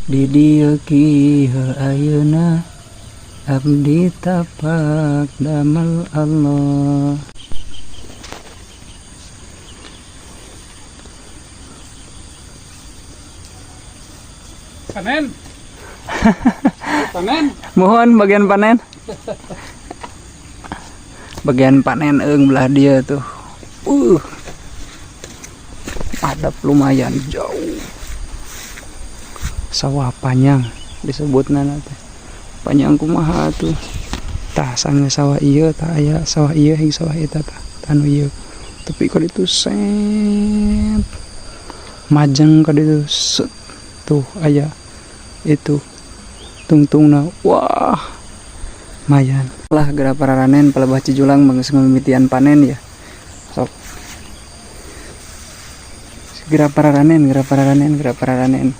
Di dieu kieu ayeuna abdi tapak damel Allah. Panen. Panen. Mohon bagian panen. Bagian panen eung belah dia tuh. Madep lumayan jauh. Sawah panjang disebutna teh. Panjang kumaha tuh. Tah, sange sawah ieu tah, aya sawah ieu hing sawah eta tah, tanu ieu. Tapi ka ditu set majeng ka ditu set tuh aya itu tungtungna, wah, lumayan lah. Geura pararanen palebah Cijulang geus mimitian panen ya. Sok segera pararanen, geura pararanen, geura pararanen.